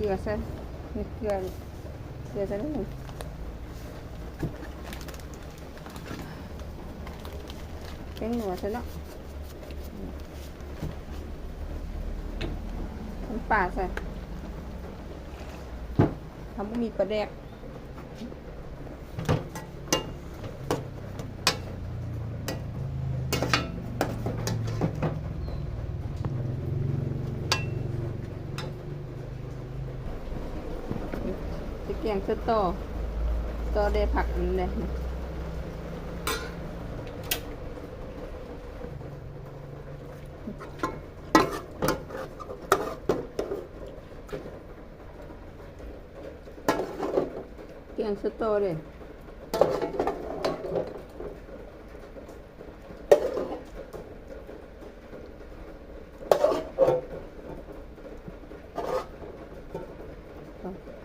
ເກືອໃສ່ ນີ້ເກືອ ເກືອໃສ່ໜ້ອຍໜຶ່ງ ແປ້ງນົວໃສ່ເນາະ ນ້ຳປາໃສ່ ເຮົາບໍ່ມີປາແດກ. ຈະແກງໃສ່ຕໍ່ ຕໍ່ແດ່ຜັກມັນແດ່. ແກງສະຕໍເດ້ ເອົາ